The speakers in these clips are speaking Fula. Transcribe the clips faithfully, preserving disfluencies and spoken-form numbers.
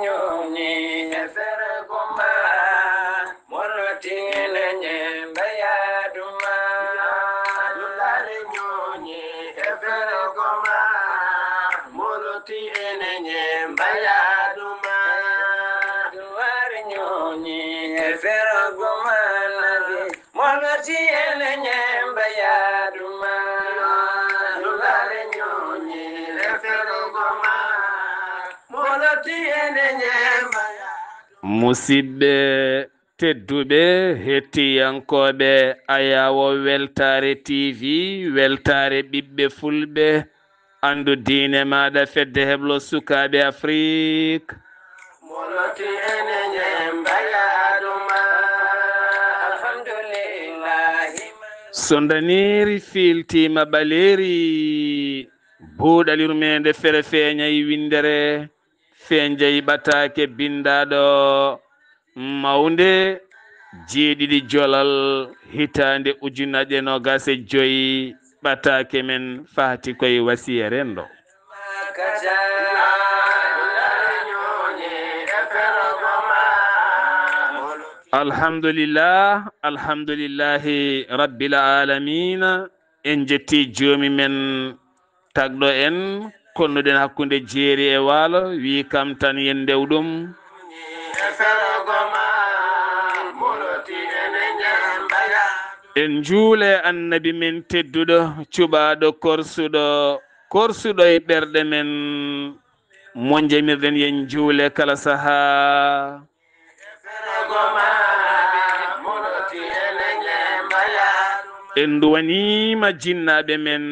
Ñooñi e fergo ma, moloti ene ñemba yaaduma. Dulare ñooñi e fergo ma, moloti ene ñemba yaaduma. Duware ñooñi e fergo ma, nabi. Moloti ene ñemba yaaduma, lulare ñooñi e fergo ma. Moloti ene ñemba yaaduma. Musidɓe tedduɓe, hettiyankooɓe Ayaawo Weltaare T V, Weltaare Ɓiɓɓe Fulɓe, anndu diine maaɗa, fedde heblo sukaaɓe Afrik. Moloti ene ñemba yaaduma. Alhamdulillahi. So ndaniiri fiiltiima ɓaleeri, buuɗal yurmeende fere feeñay winndere, feeñay ɓataake binndaaɗo mawnde jeeɗiɗi jolal hitaande ujunnaje noogas e joy, ɓataake men fahti koye wasiya renndo. Alhamdulillah, alhamdulillahi rabbil alamina. En jetti joomi men tagɗo en, konnuɗen hakkunde jeeri e waalo, wi kam tan yen ndew ɗum. En juule annabi men tedduɗo, cuɓaaɗo korsuɗo, korsuɗo e ɓerɗe men, mo njamirɗen yen juule kala sahaa. En nduwaniima jinnaaɓe men,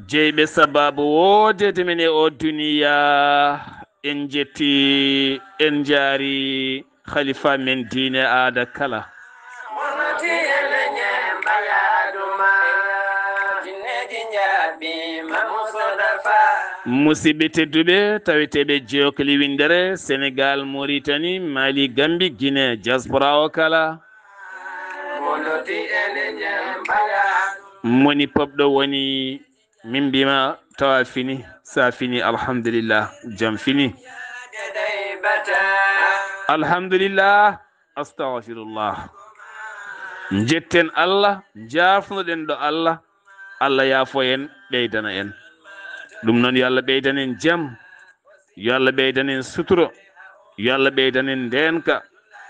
jeyɓe sabaabu woodeede men e oo duniya. En njettii, en njaari khalifa men diine aada kala. Musidɓe tedduɓe, taweteeɓe Jokli winndere, Senegal, Mauritanie, Mali, Gambie, Guinée, diaspora o kala. Moni pop ɗo woni, min mbima tawa fini, sa fini, alhamdulillah, jam fini. Alhamdulillah, astaghfirullah. Njetten Allah, njaafnoɗen ɗo Allah, Allah yaafo en, ɓeydana en. Ɗum noon, yo Allah ɓeydan en jam, yo Allah ɓeydan en suturo, yo Allah ɓeydan en ndeenka,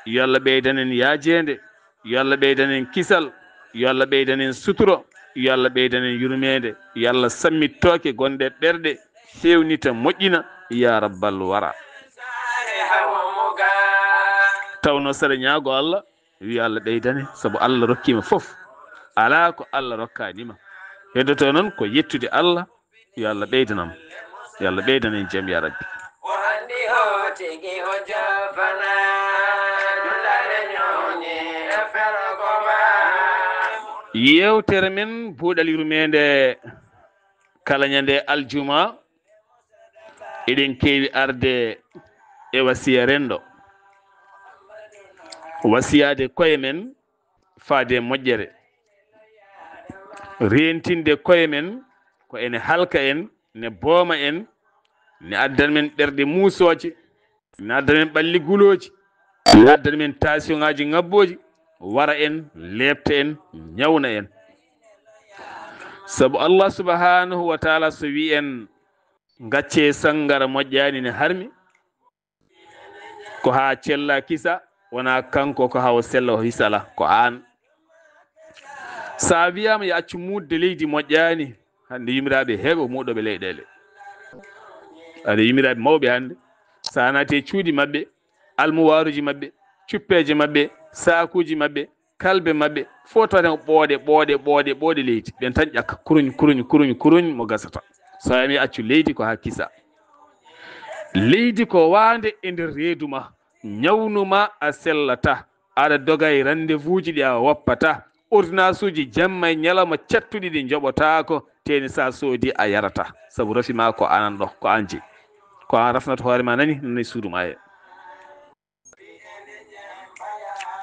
yo Allah ɓeydan en yaajeende, yo Allah ɓeydan en kisal, yo Allah ɓeydan en suturo, yo Allah ɓeydan en yurmeende, yo Allah sammittooke gonɗe ɓerɗe, feewnita, moƴƴina, ya rabbal wara. Tawno saɗa ñaago Allah, wi Allah ɓeydane, sabu Allah rokkiima fof. Alaa ko Allah rokkaani ma. Heddoto noon ko yettude Allah, yo Allah ɓeydanam. Yo Allah ɓeydan en jam, ya Rabbi. Yeewtere men buuɗal yurmeende kala ñande aljuma, eɗen keewi arde e wasiya renndo. Wasiyaade koye men faade e moƴƴere. Reentinde koye men ko ene halka en, ne booma en, ne addan men ɓerɗe muusooje, ne addan men ɓalli gulooji, ne addan men taasiyoŋaaji ŋabbooji, wara en, leepta en, ñawna en. Sabu Allah subhanahu wa taala so wi en, "Ngaccee sanngara moƴƴaani ne harmi," ko haa cella kisa, wonaa kanko ko haa o sella o hisala, ko aan. So a wiyaama yo accu muutde leydi moƴƴaani, hannde yumiraaɓe heeɓe muuɗooɓe leyɗeele. Aɗa yumiraaɓe mawɓe hannde, so a naati e cuuɗi maɓɓe, almuwaaruuji maɓɓe, cuppeeje maɓɓe, saakuuji maɓɓe, kalbe maɓɓe, fof tawata ko ɓooɗe, ɓooɗe, ɓooɗe, ɓooɗe leydi. Ɓen tan ƴakka, kuruñ, kuruñ, kuruñ, kuruñ, mo gasata. So a wiyaama accu leydi ko haa kisa. Leydi ko waande e nder reedu ma, ñawnu ma a sellata, aɗa doga e rendez-vous ji ɗi a woppata, ordonnance uji jamma e ñalawma cattuɗi ɗi njoɓotaako, teeni so a soodi a yarata, sabu rafi ma ko anan ɗo, ko an jeyi. Ko an rafnata hoore ma nani, nani suudu ma he.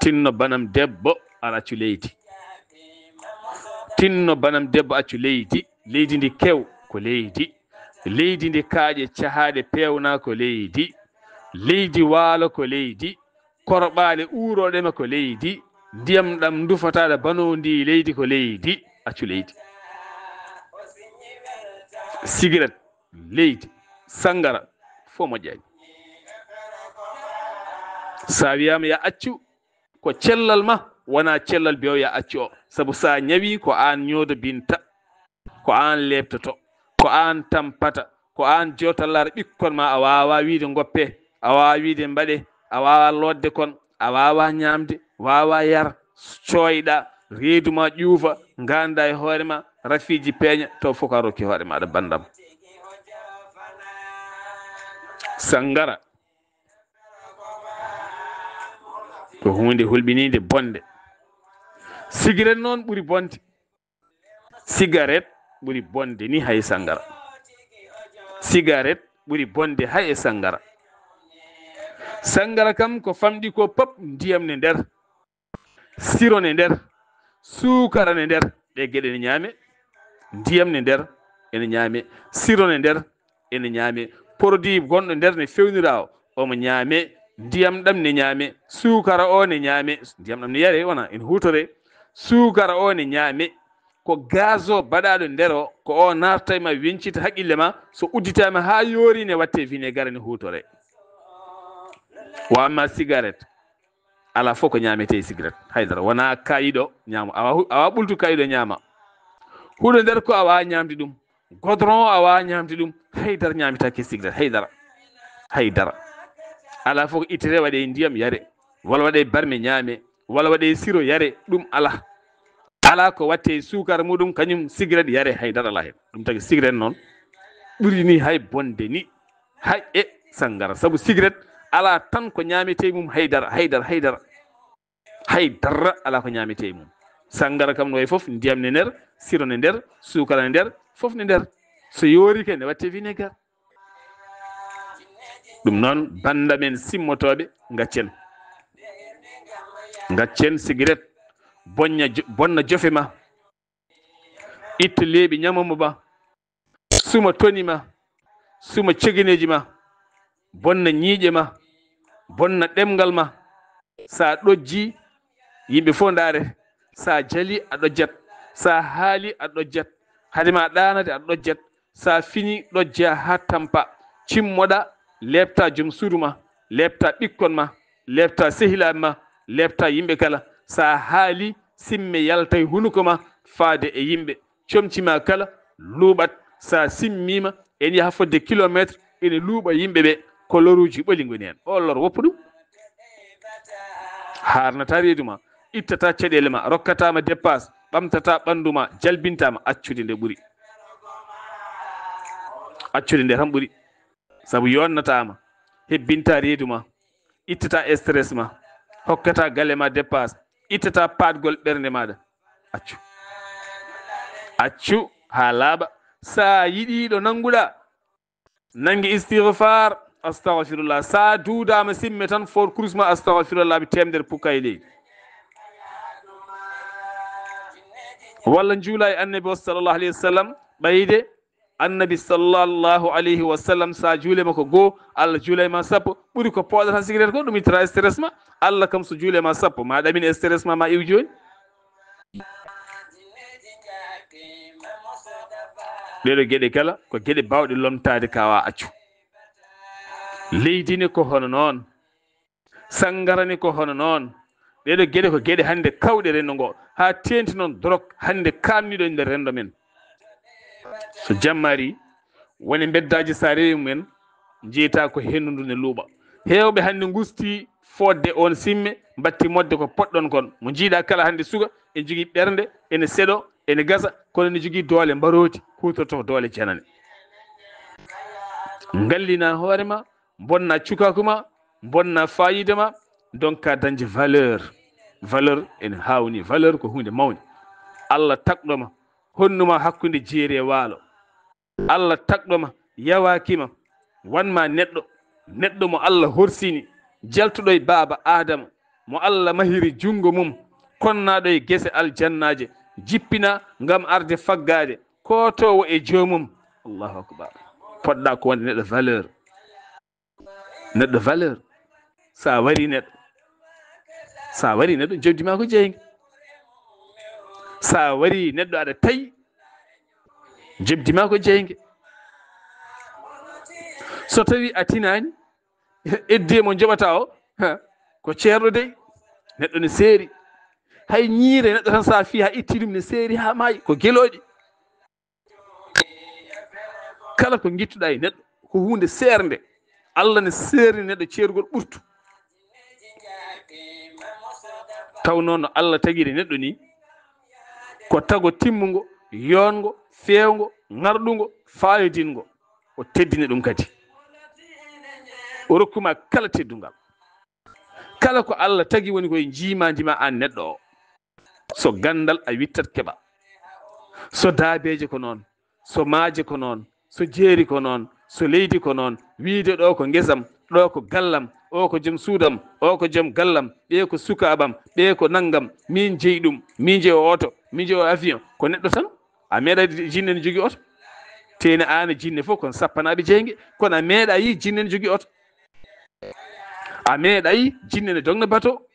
Tinno banam debbo, aɗa accu leydi. Tinno banam debbo, accu leydi. Leydi ndi kew ko leydi. Leydi ndi kaaƴe cahaaɗe peewna ko leydi. Leydi waalo ko leydi, korɓaale uuroɗema ko leydi, ndiyam ɗam ndufataɗa bano ndi leydi ko leydi, accu leydi. Sigaret, leydi, sangara, fof moƴƴani. Sa wiyama ya accu, ko cellal ma, wona cellal biyo ya accu o. Sabu sa ñawi ko an ñoodobinta, ko an leeptoto, ko an tampata, ko an jotallata ɓikkon ma, a wawa wiide goppe, a wawa wiide mbaɗe, a wawa lodde kon, a wawa ñamde, wawa yar, coyɗa, reedu ma ƴuufa, ganda e hoore ma, rafiiji peeña, to fof ka rokki hoore maɗa bandam. Sangara ko hunde hulɓininde bonde. Sigaret noon ɓuri bonde. Sigaret ɓuri bonde ni hay sangara. Sigaret ɓuri bonde hay e sangara. Sangara kam ko famɗi ko pop ndiyam ne nder, siro ne nder, suukara ne nder, ɗe geɗe ne ñaame, ndiyam ne nder ene ñaame, siro ne nder ene ñaame, produit gonɗo nder ne fewnira o, omo ñaame, ndiyam ɗam ne ñaame, suukara o ne ñaame, ndiyam ɗam ne yare wona ene huutore, suukara o ne ñaame, ko gaz o baɗaɗo nder o, ko o natta e ma weñcita haqqille ma, so udditama ha yoori ne watte vinaigre ne huutore. Wa amma cigarette, ala fof ko ñaamete e cigarette, haydara wona kayiɗo ñaamo, awa hu-, awa ɓultu kayiɗo ñaama. Huɗo nder ko awa ñaamde ɗum, godron o awa ñaamde ɗum, haydara ñaametake e cigarette, haydara, haydara. Ala fof ko ittete waɗe e ndiyam yare, walla waɗe e barme ñaame, walla waɗe e siro yare, ɗum ala. Ala ko watte e suukara muɗum, kañum cigarette yare, haydara ala hen. Ɗum tagi cigarette noon ɓuri ni hay bonde ni, hay e sangara. Sabu cigarette ala tan ko ñaamete e mum, haydara, haydara, haydara. Hay dara ala ko ñaamete e mum. Sangara kam no way fof, ndiyam ne nder, siro ne nder, suukara ne nder, fof ne nder. So yoori kay ne watte vinaigre. Ɗum noon, banda men simmotooɓe, gaccen. Gaccen cigarette, bonña jo-, bonna jofe ma. Itta leeɓi ñamambo ma. Suma toni ma. Suma cegeneeji ma. Bonna ñiiƴe ma. Bonna ɗemngal ma. Sa ɗojji, yimɓe fof ndaare. Sa jali, a ɗojjat. Sa haali, a ɗojjat. Hade ma ɗaanade, a ɗojjat. Sa fini, ɗojja haa tampa. Cimmoɗa, leepta joom suudu ma, leepta ɓikkon ma, leepta sehilaaɓe ma, leepta yimɓe kala. Sa haali, simme yalta e hunuko ma faade e yimɓe. Comci ma kala luuɓat. Sa simmiima, ene yaha fodde kilomeetre, ene luuɓa yimɓe ɓe. Ko loruuji ɓoli ngoni heen. O lor woppu ɗum. Haarnata reedu ma, ittata caɗeele ma, rokkata ma dépasse, ɓamtata ɓanndu ma, jalbinta ma, accude nde ɓuri. Accude nde tan ɓuri. Sabu yonnata ma, hebbinta reedu ma, ittata stress ma, hokkata galle ma dépasse, ittata paatgol ɓernde maɗa. Accu. Accu haa laaɓa. Sa yiɗi ɗo nannguɗa, nanngi istighfar, astaghfirullah. Sa duudama simme tan, for kurus ma, astaghfirullah, mi teemedere pukka e leydi. Walla njuula e annabi o sallallahu alayhi wa sallam, ɓayde annabi sallallahu alayhi wa sallam, sa juule ma ko goo, Allah juulay ma sappo, ɓuri ko pooɗata cigarette ko, ɗum ittata stress ma. Allah kam so juule ma sappo, ma ɗamin stress ma, ma iw jooni. Ɗeɗo geɗe kala ko geɗe bawɗe lomtaade kawa accu. Leydi ne ko hono noon. Sangara ne ko hono noon. Ɗeɗo geɗe ko geɗe hannde kawɗe renndo ngo, haa teenti noon drog hannde kaamniɗo e nder renndo men. So jammaari, woni mbeddaaji, so a rewi mumen, njiyata ko henndu ndu ne luuɓa. Heewɓe hannde ngusti fodde on simme, mbatti modde ko poɗɗon kon. Mo njiiɗa kala hannde suka, e jogii ɓernde, ene seɗo, ene gasa, kono ene jogii doole mbaroodi, huutorto ko doole janane. Ngallina hoore ma, bonna cukaaku ma, bonna faayiida ma, donka dañde valeur. Valeur ene haawni, valeur ko huunde mawnde. Allah tagɗo ma, honnu ma hakkunde jeeri e waalo. Allah tagɗo ma, yawaaki ma, wan ma neɗɗo, neɗɗo mo Allah horsini, jaltuɗo e baaba Aadama, mo Allah mahiri junngo mum, konnaaɗo e gese aljannaaje, jippina ngam arde faggaade, kootoowo e joomum. Allahu akbar. Poɗɗa ko wonde neɗɗo valeur. Neɗɗo valeur. Sa wari neɗɗo, sa wari neɗɗo, jawdi ma ko jeynge. Sa wari neɗɗo aɗa tawi, jawdi ma ko jeynge. So tawi a tinani, edde mo joɓata o, ha, ko ceerɗo dey. Neɗɗo ne seeri. Hay ñiire neɗɗo tan sa fi ha itti ɗum ne seeri ha maayi, ko gelooɗi. Kala ko ngittuɗa e neɗɗo ko hunde seernde. Allah ne seerni neɗɗo ceergol ɓurtu. Taw noon no Allah tagiri neɗɗo ni, ko tago timmungo, yoongo, feewngo, ŋarɗungo, faayodingo. O teddini ɗum kadi. O rokkuma kala teddungal. Kala ko Allah tagi woni koye njiimandi ma an neɗɗo o. So ganndal a wittat keɓa. So daabeeje ko noon, so maaje ko noon, so jeeri ko noon, so leydi ko noon, wiide ɗo ko ngesam, ɗo ko gallam, o ko joom suudam, o ko joom gallam, ɓe ko sukaaɓam, ɓe ko nanngam, min jeyi ɗum, min jeyi o oto, min jeyi o avion, ko neɗɗo tan. A meeɗa jinne ne jogii oto? Teeni aan e jinne fof kon sappanaaɓe jeynge, kono a meeɗa yi jinne ne jogii oto. A meeɗa yi jinne ne dogna bato.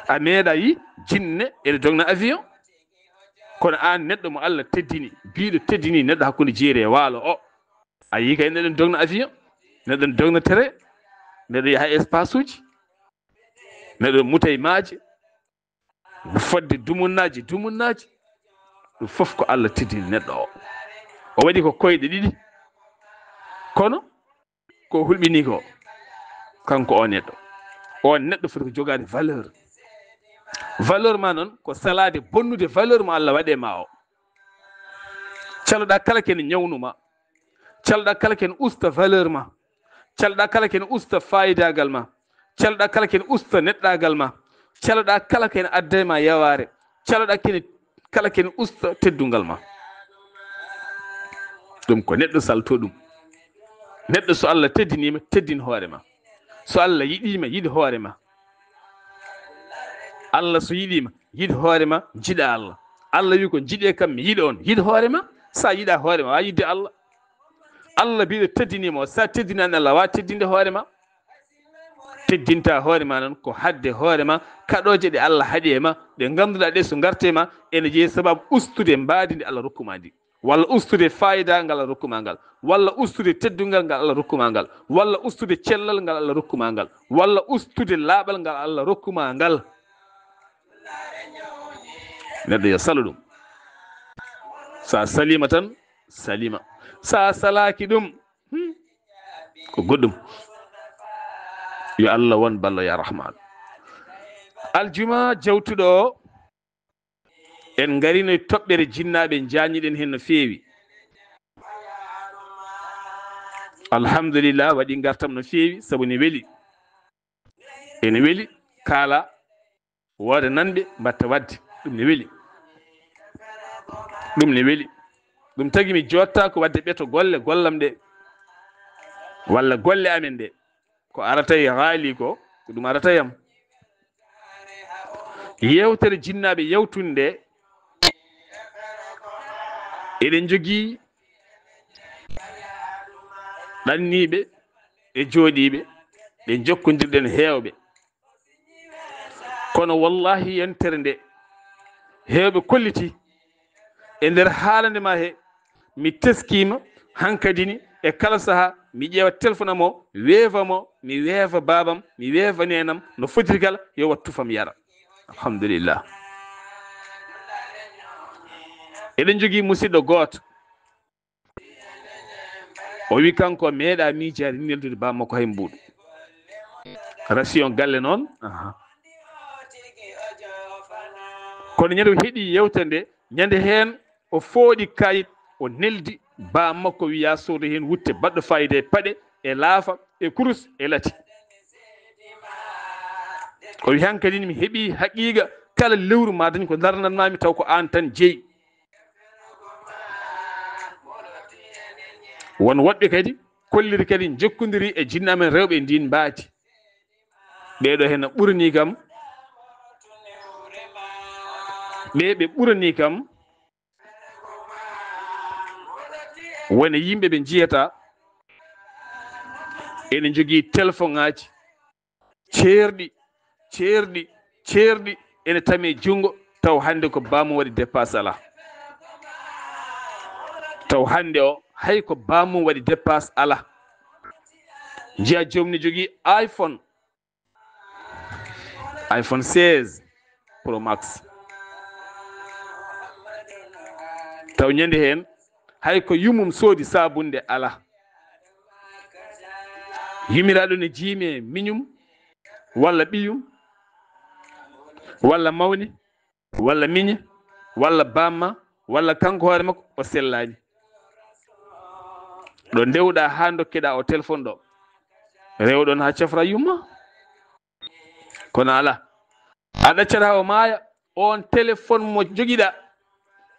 A meeɗa yi jinne ene dogna avion. Kono aan neɗɗo mo Allah teddini, biiɗo teddini neɗɗo hakkunde jeeri e waalo o, a yii kay neɗɗo ne dogna avion, neɗɗo ne dogna tere, neɗɗo yaha e espace uji, neɗɗo muta e maaje, fodde dumunnaaji, dumunnaaji. Ɗum fof ko Allah teddini neɗɗo o. O waɗi ko koyɗe ɗiɗi. Kono ko hulɓini ko, kanko o neɗɗo. O neɗɗo foti ko jogaade valeur. Valeur ma noon ko salaade bonnude valeur mo Allah waɗe ma o. Caloɗa kala kene ñawnuma. Caloɗa kala kene usta valeur ma. Caloɗa kala kene usta faayidagal ma. Caloɗa kala kene usta neɗɗagal ma. Caloɗa kala kene adda e ma yawaare. Caloɗa kene kala kene usta teddungal ma. Ɗum ko neɗɗo salto ɗum. Neɗɗo so Allah teddinima, teddin hoore ma. So Allah yiɗima, yiɗ hoore ma. Allah so yiɗima, yiɗ hoore ma, jiɗa Allah. Allah wi ko jiɗe kam mi yiɗa on. Yiɗ hoore ma. Sa yiɗa hoore ma, wa yiɗde Allah. Allah biɗo teddinima o. Sa teddinani Allah, wa teddinde hoore ma. Teddinta hoore ma noon ko hadde hoore ma, kaɗooje ɗe Allah haɗi e ma, ɗe ngannduɗaa ɗe so ngarte ma, ene jeyi sababu ustude mbaadi ndi Allah rokkuma ndi, walla ustude faayidagal ngal Allah rokkuma ngal, walla ustude teddungal ngal Allah rokkuma ngal, walla ustude cellal ngal Allah rokkuma ngal, walla ustude laaɓal ngal Allah rokkuma ngal. Neɗɗo yo salo ɗum. Sa salima tan, salima. Sa salaaki ɗum, hmm, ko goɗɗum. Yo Allah won ballo ya Rahman. Aljuma jawtuɗo o, en ngarino e toɓɓere jinnaaɓe, njaññiɗen heen no feewi. Alhamdulillah, waɗi ngartam no feewi, sabu ne weli. Ene weli, kaala wooda nanɓe mbatta waɗde. Ɗum ne weli. Ɗum ne weli. Ɗum tagi mi jotta ko waɗde ɓeto golle gollam ɗe, walla golle amen ɗe. Ko arata e haali ko, ko ɗum arata yam. Yewtere jinnaaɓe yewtunde, eɗen njogii ɗanniiɓe e jooɗiiɓe, ɓe njokkondirɗen heewɓe. Kono wallahi yentere nde, heewɓe kolliti e nder haalande ma he, mi teskiima hankadi ni, e kala saha mi ƴeewa téléphone am o, weefa mo, mi weefa baabam, mi weefa neenam, no fotiri kala, yo wattu fam yara. Alhamdulillah. Eɗen njogii musidɗo gooto. O wi kanko meeɗa miijaade neldude bammakko hay mbuuɗu. Ration galle noon, aha. Kono ñande o heɗi yewtere nde, ñande heen o fooɗi kayit, o neldi bammakko, wiya soodo heen wutte baɗɗo fayida e paɗe, e laafa, e kurus, e lati. O wi hankadi mi heɓi haqiiqa, kala lewru ma dañ ko darnatmami taw ko aan tan jeyi. Won woɗɓe kadi kolliri kadi njokkondiri e jinna men rewɓe e ndin mbaadi. Ɓeeɗo heen ɓurani kam, ɓe ɓe ɓurani kam wone yimɓe ɓe njiyata Ene jogii telefoŋaaji ceerɗi, ceerɗi, ceerɗi, ene tami e junngo, taw hannde ko baammum waɗi dépasse alaa. Taw hannde o, hay ko baammum waɗi dépasse alaa. Njiya joom ne jogii iPhone, iPhone seize Pro Max. Taw ñande heen, hay ko yummum soodi saabunde alaa. Yummiraaɗo ne jiimi e miñum, walla ɓiyum, walla mawni, walla miñe, walla bamma, walla kanko hoore makko, o sellaani. Ɗo ndewɗaa haa ndokkeɗaa o téléphone ɗo, rewɗon haa cafra yumma. Kono alaa. A ɗaccata o maaya, on téléphone mo jogiɗaa,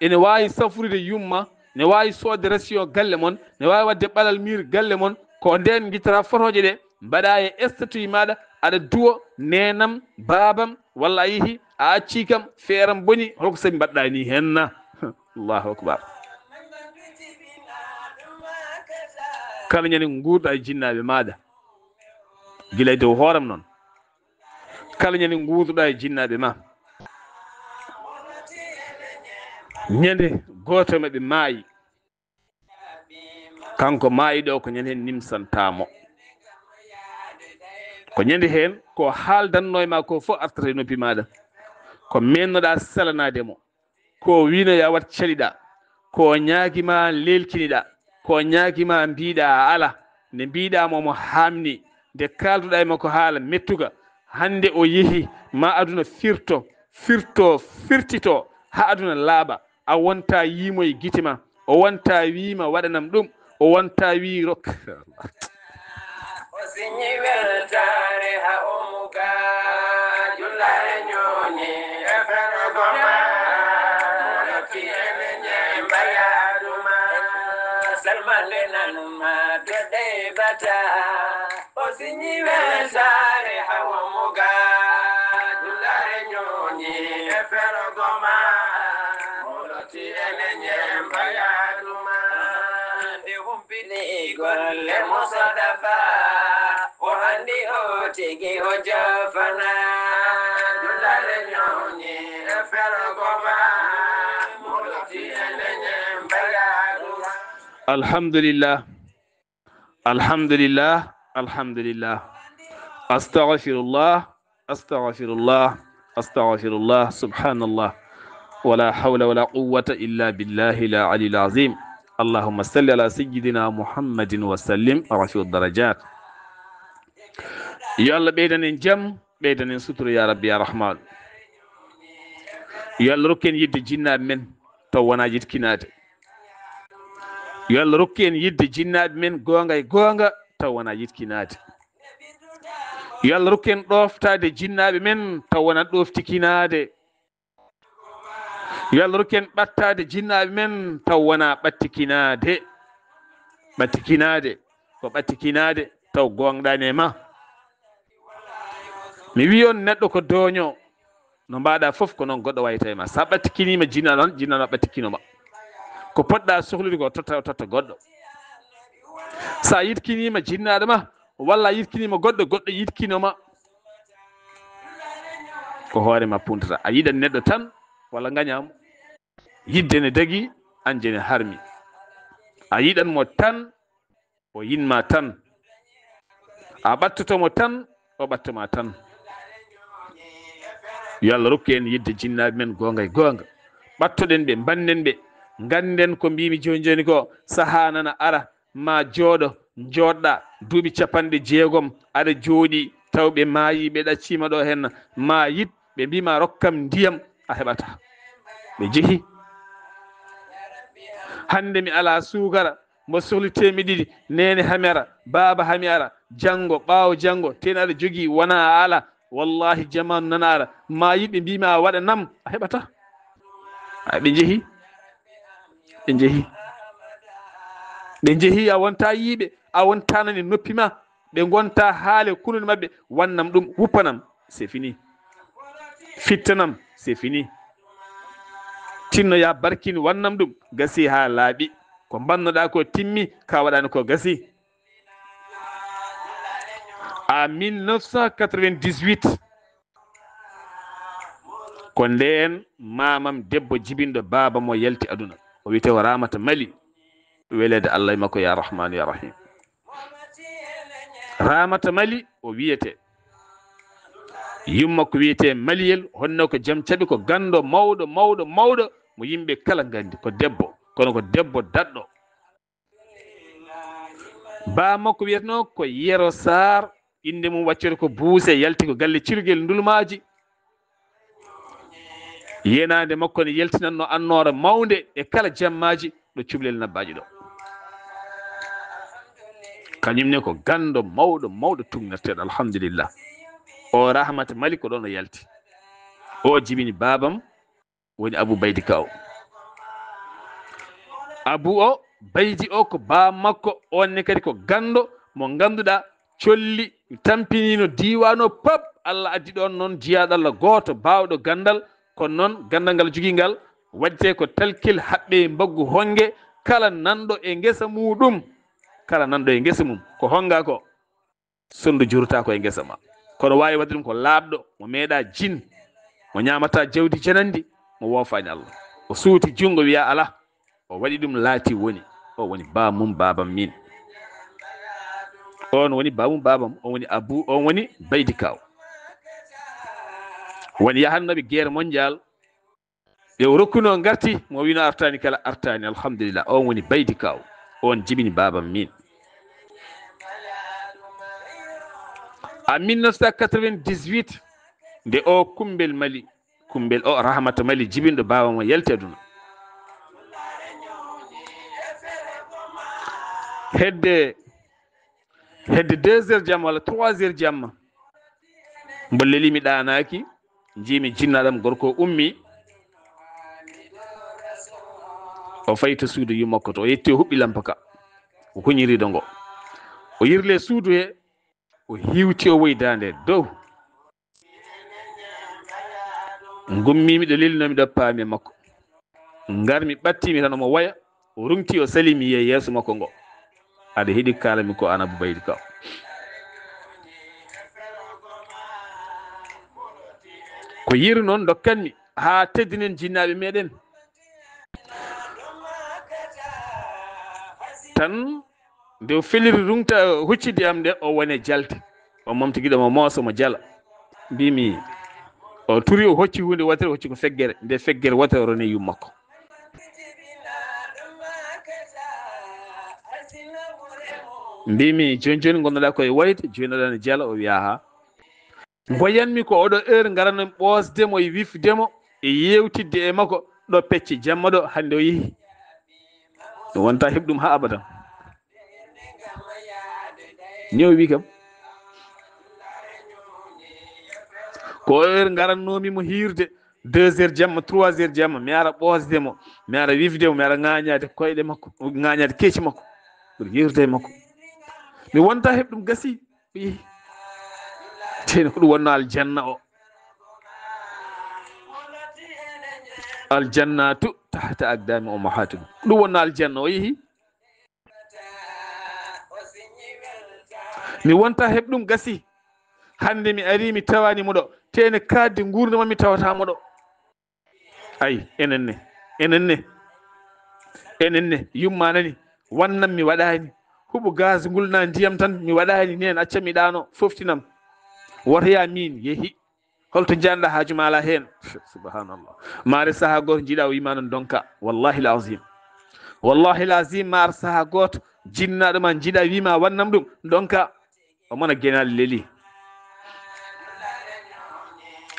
ene waawi safrude yumma, ne waawi soodde ration galle mon, ne waawi waɗde ɓalal miir galle mon, ko ndeen ngittata fotooje ɗe, mbaɗa e statut maaɗa, aɗa duwo, "Neenam, baabam, walla a yehi, a accii kam, feeram boni, holko sabi mbaɗɗaa nii heen na?" Allahu akbar. Kala ñande nguurɗaa e jinnaaɓe maaɗa, gila e dow hooram noon. Kala ñande nguurduɗaa e jinnaaɓe ma, ñande gooto e maɓɓe maayi, kanko maayiɗo o, ko ñande heen nimsantaa mo. Ko ñande heen ko haaldannoo e ma ko fof artata e noppi maaɗa. Ko meennoɗaa selanaade mo. Ko o wiino yo a waɗ caliɗaa, ko o ñaagi ma leelkiniɗaa, ko o ñaagi ma mbiɗaa a alaa, nde mbiɗaa mo omo haamni, nde kaalduɗaa e makko haala mettuka, hannde o yehi, ma aduna firto, firto, firtito, haa aduna laaɓa, a wonta yiimo e gite ma, o wonta wiima waɗanam ɗum, o wonta wii rok. O siñi weltaare haa o muga, jullaare ñooni e fergo ma. Moɗo ki ene ñemba yaadu ma. Salmande nan ma to ɗeybata. O siñi weltaare haa o muga, jullaare ñooni e fergo ma. Moɗo ki ene ñemba yaadu ma. Nde humpini golle Mustafa, o anndi o tigi o jafana. Jullare ñawni e fergo ma, Murti ene ñembe yaadu ma. Alhamdulillah. Alhamdulillah. Alhamdulillah. Astaghfirullah. Astaghfirullah, astaghfirullah, subhanallah. Wala hawla wala quwwata illa billahi la aliyil azim. Allahumma salli ala sayyidina Muhammadin wa sallim, rafi'u darajat. Yo Allah ɓeydan en jam, ɓeydan en sutura ya Rabbi ya Rahman. Yo Allah rokku en yidde jinnaaɓe men taw wona yitkinaade. Yo Allah rokku en yidde jinnaaɓe men goonga e goonga taw wona yitkinaade. Yo Allah rokku en ɗooftaade jinnaaɓe men taw wona ɗooftikinaade. Yo Allah rokku en ɓattaade jinnaaɓe men taw wona ɓattikinaade. Ɓattikinaade ko ɓattikinaade taw goongɗaani e ma. Mi wii on neɗɗo ko dooño. No mbaɗa fof ko noon goɗɗo wayata e ma. Sa ɓattikiniima jinnaɗo tan, jinnaɗo ɓattikino ma. Ko poɗɗa sohlude ko totta, totta goɗɗo. Sa yitkiniima jinnaɗo ma, walla a yitkiniima goɗɗo, goɗɗo yitkino ma. Ko hoore ma puntata. A yiɗan neɗɗo tan, walla ngañaamo. Yidde ne dagi, anje ne harmi. A yiɗan mo tan, o yinma tan. A ɓattoto mo tan, o ɓattoma tan. Yo Allah rokku en yidde jinnaaɓe men goonga e goonga. Ɓattoɗen ɓe, mbannen ɓe. Ngannden ko mbimi jooni jooni ko, sahaa nana ara, ma jooɗo, njooɗɗa duuɓi capanɗe jeegom, aɗa jooɗi, taw ɓe maayi, ɓe ɗacciima ɗo henna. Ma yiɗ, ɓe mbima rokkam ndiyam, a heɓata. Ɓe jehi. Hannde mi alaa suukara, mbo sohli teemedde ɗiɗi, neene hami ara, baaba hami ara, janngo, ɓaawo janngo, tena aɗa jogii, wona a alaa. Wallahi, jamaanu nana ara, ma yiɗ ɓe mbima a waɗa nam, a heɓata. Ay, ɓe njehi. Ɓe njehi. Ɓe njehi, a wonta yiiɓe, a wonta nani noppi ma. Ɓe ngonta haale kunun maɓɓe, wannam ɗum, wuppanam. C'est fini. Fittanam, c'est fini. Tinno ya barkin, wannam ɗum, gasi haa laaɓi. Ko mbannoɗa ko timmi, ka waɗani ko gasi. En mille neuf cent quatre-vingt-dix-huit, ko ndeen maamam debbo jibinɗo baaba mo yalti aduna. O wiyetee ko Ramata Mali, weleede Allah e makko, ya Rahmaanu, ya Rahim. Ramata Mali, o wiyetee. Yumma ko wiyetee Maliyel, honno ko jam caɓi, ko ganndo mawɗo, mawɗo, mawɗo, mo yimɓe kala nganndi, ko debbo, kono ko debbo daɗɗo. Baa makko wiyetnoo ko Yero Saar, innde mum waccere ko Buuse, yalti ko galle Cirgel Ndulmaaji. Yenaande makko ne yaltinanno annoora mawnde e kala jammaaji ɗo cuɓlel nabbaaji ɗo. Kañum ne ko ganndo mawɗo, mawɗo tuugnorteeɗo, alhamdulillah. O Rahmata Mali ko ɗoon o yalti. O jibini baabam, woni Abu Baydi Kaw. Abu o, Baydi o ko baa makko, oon ne kadi ko ganndo mo ngannduɗaa colli tampiniino diiwaan o pap. Allah addi ɗoon noon jiyaaɗo Allah gooto baawɗo ganndal, kono noon ganndal ngal jogii ngal waɗetee ko talkil haɓɓe e mbaggu honge, kala nanɗo e ngesa muuɗum, kala nanɗo e ngesa mum, ko honga ko? Sonndu jurata ko e ngesa ma. Kono waawi waɗde ɗum ko laaɓɗo, mo meeɗaa jin, mo ñaamataa jawdi janandi, mo woofaani Allah. O suuti junngo, wiya alaa. O waɗi ɗum, laati woni. O woni baamum baabam min. On woni baamum baabam, on woni Abu, on woni Baydi Kaw. Woni yahannooɓe guerre mondiale, ɓe o rokkunoo ngarti, mo wino artaani kala artaani, alhamdulillah, on woni Baydi Kaw, on jibini baabam min. En mille neuf cent quatre-vingt-dix-huit, nde o Kumbel Mali, Kumbel o Rahmata Mali jibinɗo baaba mo yalti aduna. Hedde, hedde deux heures jamma walla trois heures jamma, mbo leli mi ɗaanaaki, njiimi jinnaaɗam gorko o ummi, o fayi to suudu yumma ko to, o yetti o huɓɓi lampa ka, o huñi rido ngo, o yirle suudu he, o hiwti o woyi daande dow. Ngummiimi ɗo lelnoomi ɗo, paami e makko. Ngarmi ɓattiimi tan omo woya, o ruŋti o salimi e yeeso makko ngo. Aɗa heɗi kaalami ko an Abu Baydi Kaw. Ko yeru noon ndokkanmi haa teddinen jinnaaɓe meɗen. Tan nde o feliri ruŋta huccidi am nde, o wone jalde. O momti giɗo mo mooso mo jala. Mbimi, o turi o hocci huunde wotere, hocci ko feggere. Nde feggere wotere o roni yumma ko. Mbimi, jooni jooni ngonnoɗaa koye woyde, jooni aɗa jala, o wiya haa. Ngoyanmi ko oɗo heure ngaranmi ɓoosde mo e wifde mo e yeewtidde e makko ɗo pecce jamma ɗo, hannde o yehi. Mi wonta heɓ ɗum haa abadan. Ni o wi kam. Ko o heure ngarannoomi mo hiirde, deux heures jamma, trois heures jamma, mi ara ɓoosde mo, mi ara wifde mo, mi ara ŋaañaade koyɗe makko, ŋaañaade keeci makko, pour hiirde e makko. Mi wonta heɓ ɗum, gasi. Yehi. Teno ko ɗum wonno aljanna o. Aljannatu tahta aqdami ummahatikum. Ko ɗum wonno aljanna o, yehi. Mi wonta heɓ ɗum, gasi. Hannde mi ari, mi tawani mo ɗo. Tene kaddi nguurndam am mi tawata mo ɗo. Ay, enen ne, enen ne, enen ne, yumma nani, wannam mi waɗani, huɓu gaz ngul na ndiyam tan mi waɗani, nen accam mi ɗaano, foftinam. Woto ya min, yehi. Holto njanɗa haaju ma ala heen? Subhanallah. Maare saha gooto njiɗa o wima noon donka. Wallahi lazim. Wallahi lazim, maare saha gooto jinnaɗo ma njiɗa wima wannam ɗum donka. O mona genaali leli.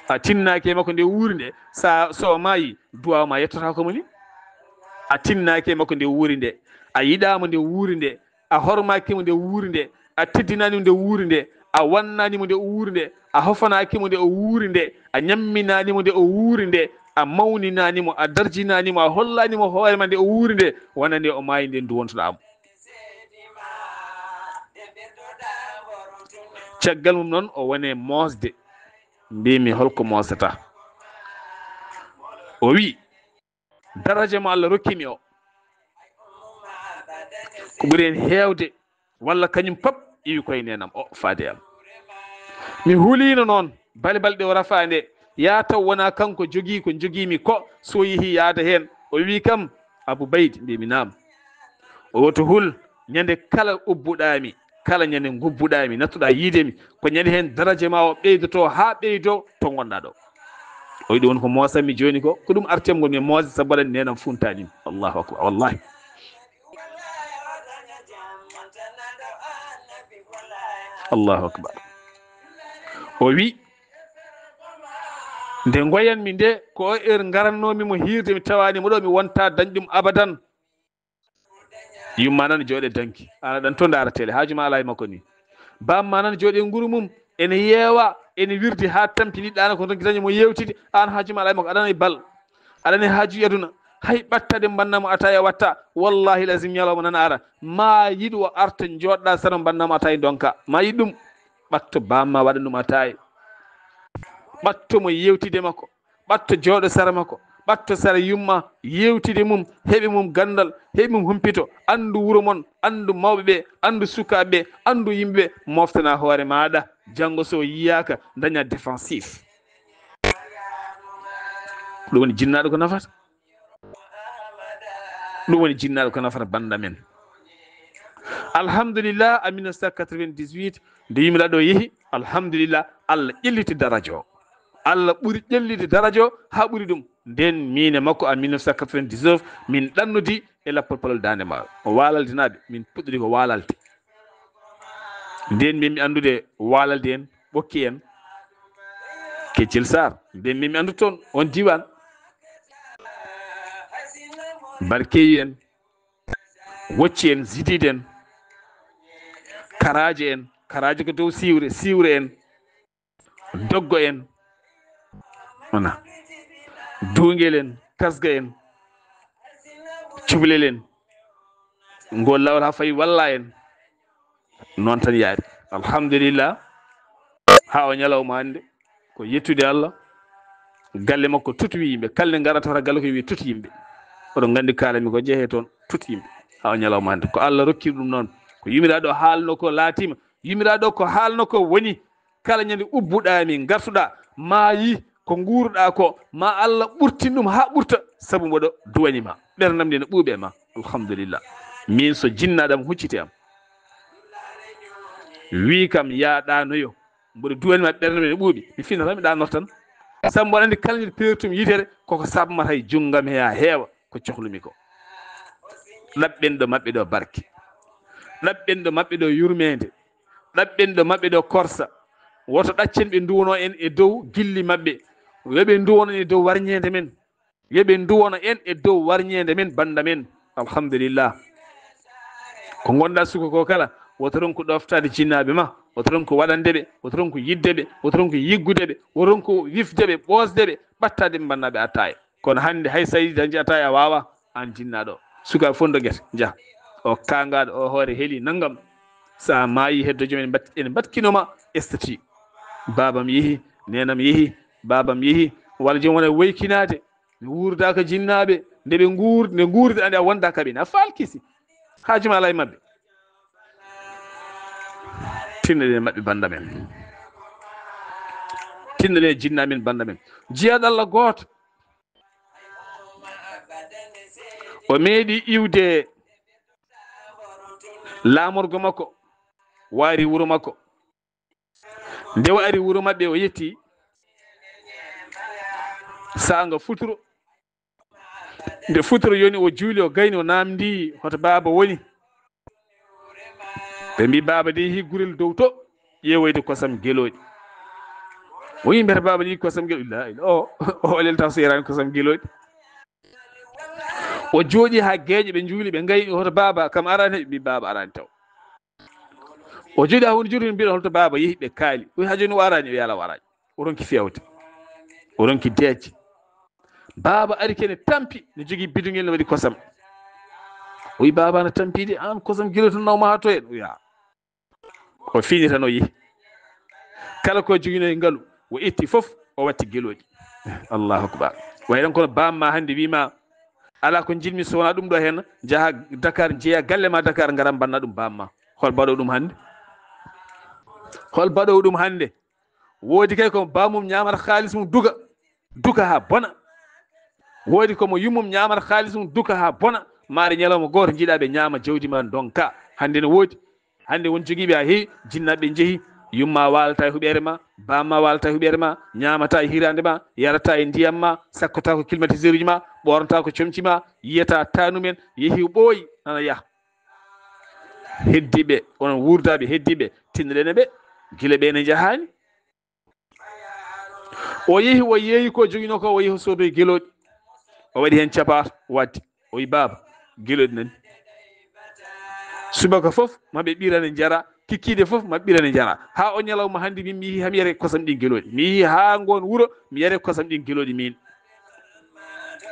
A tinnaaki e makko nde wuuri nde, sa, so o maayi, duwaaw ma yettata ko moni. A tinnaaki e makko nde wuuri nde, a yiɗaama nde wuuri nde, a hormaaki mo nde wuuri nde, a teddinaani mo nde wuuri nde, a wannaani mo nde o wuuri nde, a hofanaaki mo nde o wuuri nde, a ñamminaani mo nde o wuuri nde, a mawninaani mo, a darjinaani mo, a hollaani mo hoore ma nde o wuuri nde, wona nde o maayi nde nduwontoɗaa mo. Caggal mum noon, o wone moosde. Mbimi, holko moosata? O wi, daraja mo Allah rokki mi o, ko ɓuri heen heewde, walla kañum pap iwi koye neenam o faade am. Mi huliino noon, bale balɗe o rafaa nde, yaa taw wonaa kanko jogii ko njogiimi ko, so o yehii yaada heen. O wii kam, Abu Baydi, mbiimi, naam. O woti hul, ñande kala ubbuɗaa mi, kala ñande ngubbuɗaa mi, nattuɗaa yiide mi, ko ñande heen daraja ma o ɓeydotoo haa ɓeydoo to ngonɗaa ɗo. O wiɗi won ko moosan mi jooni ko, ko ɗum arti am ngol mi moosa sabu waɗani neenam funtaani mi. Allahu akbar, wallahi. Allahu akbar. O wi, nde ngoyanmi nde, ko o heure ngarannoomi mo hiirde, mi tawaani mo ɗo, mi wonta dañ ɗum abadan. Yumma nan jooɗe danki, ana ɗan to ndaara télé, haaju ma alaa e makko ni. Bamma nan jooɗe nguru mum, ene yeewa, ene wirdi haa tampini, ɗaana ko ronki daña mo yewtide, an haaju ma alaa e makko, aɗa nana e bal, aɗa nana e haaju aduna. Hay ɓattade mbanna mo ataaya watta, wallahi lazim ñalawma nana ara, ma yiɗ o arta jooɗɗa sara mbanna mo ataaya donka, ma yiɗ ɗum. Ɓatto bamma waɗa ɗum ataaya, ɓatto mo yewtide makko, ɓatto jooɗo sara makko, ɓatto sara yumma, yewtide mum, heɓe mum gandal, heɓe mum humpito, andu wuro mon, andu mawɓe ɓe, andu sukaaɓe ɓe, andu yimɓe ɓe, moftana hoore maɗa, janngo so yiyaaka daña défensif. Ɗum woni jinnaɗo ko nafata. Ɗum woni jinnaɗo ko nafata banda men. Alhamdulillah, a mille neuf cent quatre-vingt-dix-huit, nde yumiraɗo yehi, alhamdulillah, Allah ƴelliti daraja o. Allah ɓuri ƴellide daraja o, haa ɓuri ɗum. Nden min e makko a mille neuf cent quatre-vingt-dix-neuf, min ɗannodi e lappol palol daande maayo. O waalalde naaɓe, min puɗɗori ko waalalde. Nden min mi anndude waalalde en, ɓokki en, Keccel Sarr. Nden min mi anndu toon, on diiwaan. Barkeyi en, Wocci en, Zidide en, Karaaje en, Karaaje ko dow Siwre, Siwre en, Doggo en, wona, Duungel en, Kasga en, Cubalel en. Ngol laawol haa fayi walla en. Noon tan yaari. Alhamdulillah. Haa o ñalawma hannde. Ko yettude Allah. Galle makko tutuwi yimɓe. Kala nde ngarata wata galle ko wiye tuti yimɓe. Oɗon nganndi kaalami ko jehe toon tuti yimɓe. Haa o ñalawma hannde. Ko Allah rokki ɗum noon. Ko yumiraɗo haalno ko laatima. Yumiraɗo ko haalno ko woni. Kala ñande ubbuɗaa mi, ngartuɗaa, maayi ko nguuruɗaa ko, ma Allah ɓurtin ɗum haa ɓurta, sabu mboɗo duwani ma. Ɓerndam nde no ɓuuɓe ma. Alhamdulillah. Min so jinnaɗam hucciti am, wii kam, yaa ɗaanoyo, mboɗo duwani ma, ɓerndam nde no ɓuuɓi, mi finata, mi ɗanortan. Sabu mboɗo anndi kala ñande peertum yitere, koko sabmata e junngam he haa heewa ko cohlumi ko. Ɗaɓɓen ɗo maɓɓe ɗo barke. Ɗaɓɓen ɗo maɓɓe ɗo yurmeende. Ɗaɓɓen ɗo maɓɓe ɗo korsa. Woto ɗaccen ɓe nduwono en e dow gilli maɓɓe. Yo ɓe nduwono en e dow warñeende men. Yo ɓe nduwono en e dow warñeende men, bannda men. Alhamdulillah. Ko ngonɗaa suka ko kala, woto ronku ɗoftaade jinnaaɓe ma, woto ronku waɗande ɓe, woto ronku yiɗde ɓe, woto ronku yiggude ɓe, woto ronku wifde ɓe, ɓoosde ɓe, ɓattaade ɓe, mbannaa ɓe attaaya. Kono hannde hay so a yiɗi dañde attaaya a waawaa, aan jinnaaɗo. Sukaaɓe fof ndoget, njaha. O kaangaaɗo, o hoore heli nanngam. So a maayii heddo joom en mbat-, ene mbatkinoo ma statut. Baabam yehi, neenam yehi, baabam yehi. Walla joom wona woykinaade. Mi wuurdaaka jinnaaɓe. Nde ɓe nguur-, nde nguurdi ande a wondaaka ɓe. A faalkisi. Haaju ma alaa e maɓɓe. Tinnoɗen e maɓɓe bannda men. Tinnoɗen e jinnaaɓe men bannda men. Jiyaaɗo Allah gooto. O meeɗi iwde laamorgo makko, waari wuro makko. Nde o ari wuro maɓɓe, o yetti saanga futuro. Nde futuro yoni, o juuli, o gayni, o naamndi hoto baaba woni. Ɓe mbi, "Baaba de yehi gurel dow to, ƴeewoyde kosam gelooɗi." O yi mbiyata baaba de yehi kosam gelooɗi. La ila-, o, o lelta so yaraani kosam gelooɗi. O jooɗi haa geeƴe, ɓe njuuli, ɓe ngayni, hoto baaba kam araani, ɓe mbi, "Baaba araani taw." O jooɗi haa huunde juuti, mbiɗa holto baaba yehi, ɓe kaali. O wi, "Haa jooni o araani?" O wi, "Alaa, o araani." O ronki fewde. O ronki deeƴde. Baaba ari kene tampi, no jogii bidungel, no waɗi kosam. O wi, "Baaba, ana tampi de, aan kosam gilo tan nawma haa toye?" O wi, "Aa." O fiini tan o yehi. Kala ko joginoo e ngalu, o itti fof, o watti gelooɗi. Allahu akbar. Way tan kono bamma hannde wiima, "Alaa ko njiɗmi so wonaa ɗum ɗo heen, njaha Dakar, njeeya galle ma Dakar, ngara mbanna ɗum bamma." Hol baɗo ɗum hannde? Hol baɗo ɗum hannde? Woodi kay ko bammum ñaamata haalis mum duga, duga haa bona. Woodi ko mo yummum ñaamata haalis mum duga haa bona. Maari ñalawma gooto njiɗa ɓe ñaama jawdi ma ndonka. Hannde no woodi. Hannde won jogiiɓe a heewi, jinnaaɓe njehi, yumma waalata e huɓeere ma, bamma waalata e huɓeere ma, ñaamata e hiraande ma, yarata e ndiyam ma, sakkota ko climatiseur uji ma, ɓornata ko comci ma, yiyata tanumen, yehi ɓooyi, nana yaha. Heddiiɓe, onon wuurdaaɓe heddiiɓe, tinnoɗen e ɓe, gila ɓe ne njahaani. O yehi, o yeeyi ko joginoo ko, o yehi o soodoyi gelooɗi. O waɗi heen capaat, waddi. O wi, "Baaba, gelooɗi nani. Subaka fof, ma ɓe ɓirane njara, kikkiiɗe fof, ma ɓirane njara." Haa o ñalawma hannde, min mi yehi haa mi yare kosam ɗin gelooɗi. Mi yehi haa ngoon wuro, mi yare kosam ɗin gelooɗi min.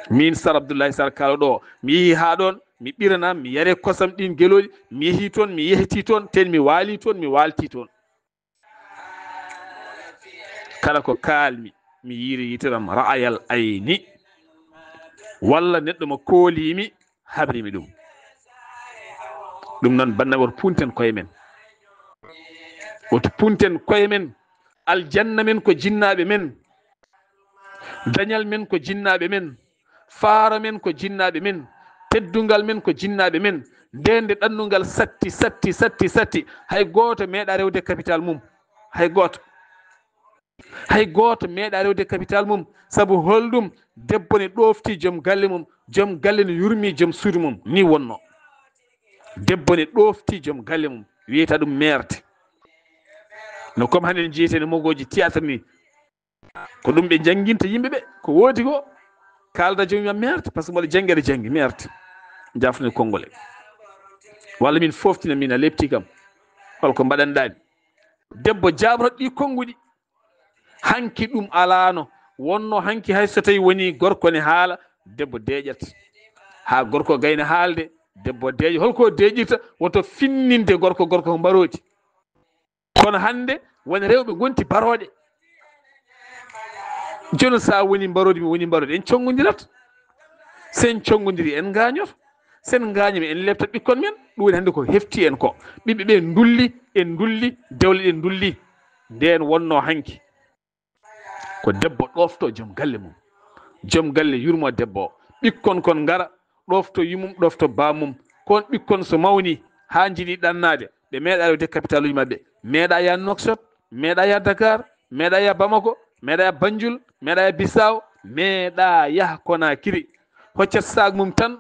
Min Sar Abdullahi Sar Kaalo ɗo, mi yehi haa ɗoon, mi ɓirana, mi yare kosam ɗin gelooɗi. Mi yehi toon, mi yehti toon, ten mi waali toon, mi waalti toon. Kala ko kaalmi, mi yiiri yitere am ra'ayal ayni, walla neɗɗo mo kooliimi, habrimi ɗum. Ɗum noon, banna, woto punten koye men. Woto punten koye men. Aljanna men ko jinnaaɓe men. Dañal men ko jinnaaɓe men. Faaro men ko jinnaaɓe men. Teddungal men ko jinnaaɓe men. Ndeen nde ɗannungal satti, satti, satti, satti, hay gooto meeɗa rewde capital mum. Hay gooto. Hay gooto meeɗa rewde capital mum. Sabu holɗum? Debbo ne ɗoofti joom galle mum. Joom galle ne yurmi joom suudu mum. Ni wonno. Debbo ne ɗoofti joom galle mum. Wiyata ɗum meerde. No comme hannde jiyete no mogooji théâtre ni. Ko ɗum ɓe njannginta yimɓe ɓe. Ko woodi ko, kaalda joom ma meerde, par ce que mboɗo janngi, aɗa janngi, meerde. Jafni konngole. Walla min fooftina, min a lepti kam. Hol ko mbaɗanɗaani? Debbo jaaboto ɗi konnguɗi. Hanki ɗum alaano. Wonno hanki hay so tawi woni gorko ne haala, debbo deeƴat. Haa gorko gayna haalde, debbo deeƴa. Holko deeƴirta? Woto finninde gorko, gorko ko mbaroodi. Kono hannde won rewɓe ngonti barooɗe. Jooni so a woni mbaroodi, mi woni mbaroodi, en conngondirat. So en conngondiri, en ngaañoto. So en ngaañiima, en leptat ɓikkon men. Ɗum woni hannde ko hefti en ko. Ɓiɓɓe ɓe ndulli, en ndulli, dewle ɗe ndulli. Ndeen wonno hanki. Ko debbo ɗoofto joom galle mum. Joom galle yurmo debbo o. Ɓikkon kon ngara, ɗoofto yumum, ɗoofto baamum. Kon ɓikkon so mawni haa njiɗi ɗannaade, ɓe meeɗa rewde capitaluuji maɓɓe. Meeɗa yaha Nouakchott, meeɗa yaha Dakar, meeɗa yaha Bamako, meeɗa yaha Banjul, meeɗa yaha Bissau, meeɗa yaha Konakiri. Hoccat saag mum tan,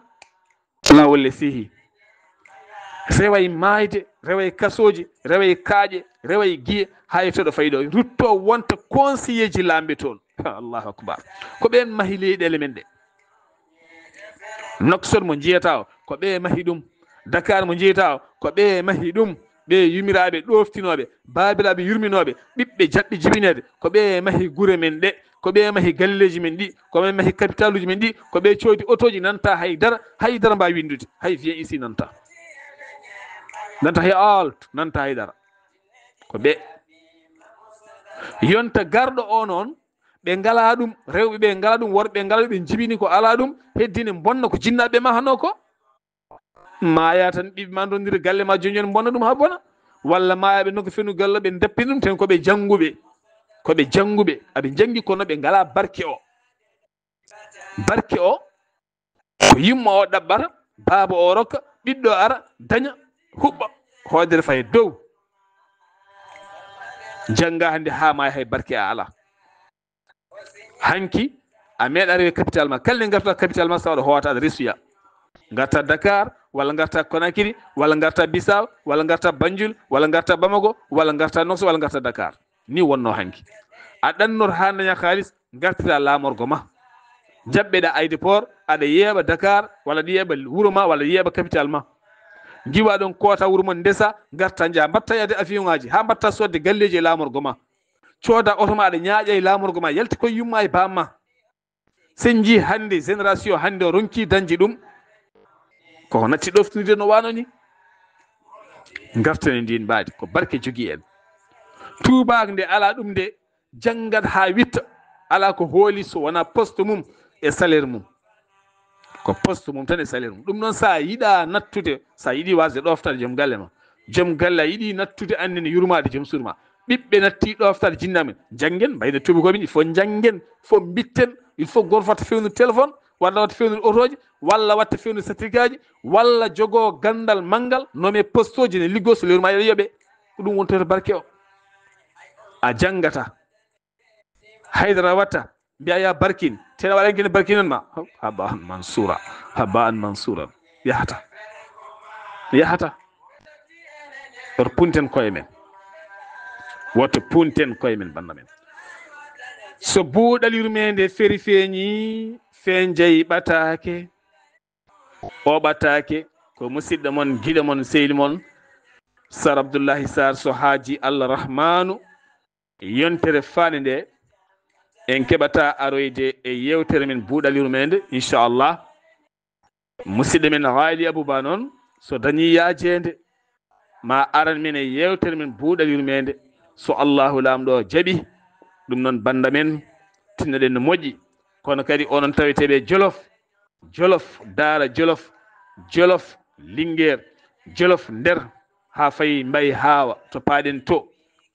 na wolle sihi. Reway maayde, reway kasooji, reway kaaƴe, reway giye, haa yettoɗo fayɗo. Rutto wonta conseiller ji laamɓe toon. Allahu akbar. Ko ɓeen mahi leyɗeele men ɗe. Nouakchott mo njiyata o, ko ɓe mahi ɗum. Dakar mo njiyata o, ko ɓe mahi ɗum. Ɓe yumiraaɓe ɗooftinooɓe, baabiraaɓe yurminooɓe, ɓiɓɓe jaɓɓe jibineede, ko ɓe mahi gure men ɗe, ko ɓe mahi galleeji men ɗi, ko ɓe mahi kapitaaluuji men ɗi, ko ɓe coodi otooji, nanta hay dara, hay dara mbaawi winndude, hay viens ici nanta. Nanta hay alt, nanta hay dara. Ko ɓe. Yonta garɗo o noon, ɓe ngalaa ɗum, rewɓe ɓe ngalaa ɗum, worɓe ɓe ngalaa ɗum, ɓe njibini ko alaa ɗum, heddine mbonna ko jinnaaɓe mahanoo ko. Maaya tan, ɓiɓɓe ma ndondira galle ma, jooni jooni mbonna ɗum haa bona. Walla maaya ɓe nokku fenu galle, ɓe ndappini ɗum, ten ko ɓe jannguɓe. Ko ɓe jannguɓe, aɓe njanngi kono ɓe ngalaa barke o. Barke o, ko yumma o ɗaɓɓata, baaba o rokka, ɓiɗɗo ara, daña, huɓɓa, hoodere faye dow. Jannga hannde haa maaya hay barke a alaa. Hanki, a meeɗa rewe capital ma. Kala nde ngarta capital ma, so aɗa hoota, aɗa resuya. Ngarta Dakar, walla ngarta Conakry, walla ngarta Bissau, walla ngarta Banjul, walla ngarta Bamako, walla ngarta Nouakchott, walla ngarta Dakar. Ni wonno hanki. A ɗannoto haa daña kaalis, ngartira laamorgo ma. Jaɓɓeɗa aéroport, aɗa yeeɓa Dakar, walla aɗa yeeɓa wuro ma, walla aɗa yeeɓa capital ma. Ngiwa ɗon koota wuro mon, ndesa, ngarta, njaha, mbatta yaade avion ŋaaji, haa mbatta soodde galleeji e laamorgo ma. Cooda oto ma, aɗa ñaaƴa e laamorgo ma, yalti koye yumma e bamma. Sen njii hannde, génération hannde o ronki dañde ɗum. Koko natti ɗoftude no wano ni. Ngartene ndin mbaadi, ko barke jogii en. Tuubaak nde alaa ɗum nde, janngat haa witta, alaa ko hooli so wonaa poste mum e salaire mum. Ko poste mum tan e salaire mum. Ɗum noon, so a yiɗaa nattude, so a yiɗii waasde ɗooftaade joom galle ma, joom galle a yiɗii nattude, anndene yurmaade joom suudu ma, Ɓiɓɓe natti ɗoftaade jinnaɓe men. Janngen, mbayno tuubakooɓe ni, il faut janngen, il faut mbitten, il faut gooto watta fewnude téléphone, walla watta fewnude otooji, walla watta fewnude satirgaaji, walla jogoo ganndal manngal, nomee postooji ne liggoo, so lewru maa yoɓe. Ko ɗum woni to barke o. A janngata. Haydara watta, mbiya ya barkin. Tena waɗa kene barkinan ma. Haba an mansura. Haba an mansura. Yahata. Yahata. Woto punten koye men. Woto punten koye men, bannda men. So buuɗal yurmeende feri feeñi, feenjay ɓataake. O ɓataake, ko musidɗo mon, giɗo mon, sehil mon, Sar Abdullahi Sar, so haaji Allah Rahmanu. Yontere faande nde, en keɓata aroyde e yewtere men buuɗal yurmeende, inchallah. Musidɗo men Haali Abuba noon, so dañi yaajeende, ma aran men e yewtere men buuɗal yurmeende. So Allahu Laamɗo jaɓi, ɗum noon bannda men, tinnoɗen no moƴƴi. Kono kadi onon taweteeɓe Jolof, Jolof, Daara Jolof, Jolof, Lingeer, Jolof nder, haa fayi Mbaye Haawa, to paaɗen to.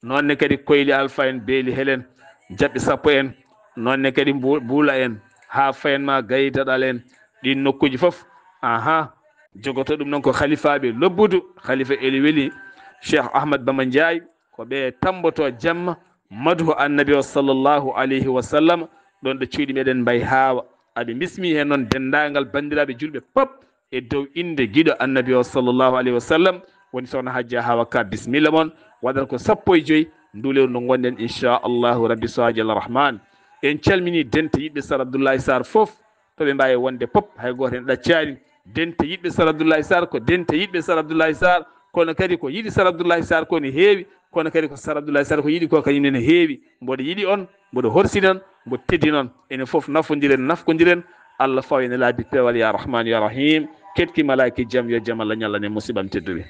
Noon ne kadi Koyli Alfa en, Beeli Helen, Jaɓɓe Sappo en, noon ne kadi Mbu-, Buula en, haa fayen ma Gaydaɗal en, ɗiin nokkuuji fof. Aha, jogoto ɗum noon ko halifaaɓe lobbudu, Halifa Eli Weli, Cheikh Ahmad Bamba Ndiaye, ko ɓe tamboto jamma, madhu annabi o sallallahu alayhi wa sallam, ɗoon ɗo cuuɗi meɗen Mbaye Haawa. Aɓe bismi heen noon denndaangal banndiraaɓe julɓe pop e dow innde giɗo annabi o sallallahu alayhi wa sallam, woni Sokhna Hajja Haawa Ka. Bisimilla mon, waɗata ko sappo e joy ndu lewru ndu ngonɗen, inchallahu rabbi, so haaji Allah Rahman. En calmini dente yiɗɓe Sar Abdoulaye Sarr fof, to ɓe mbaawi wonde pop, hay gooto heen ɗaccaani. Dente yiɗɓe Sar Abdoulaye Sarr ko dente yiɗɓe Sar Abdoulaye Sarr, kono kadi ko yiɗi Sar Abdoulaye Sarr ko ne heewi, kono kadi ko Sar Abdoulaye Sarr ko yiɗi ko kañum ne heewi. Mboɗo yiɗi on, mboɗo horsini on, mboɗo teddini on. Enen fof nafondiren, nafkondiren. Allah faw en e laabi peewal, ya Rahman, ya Rahim. Ketki malaaki jam, yo jam Allah ñallan en musiɓɓam tedduɓe.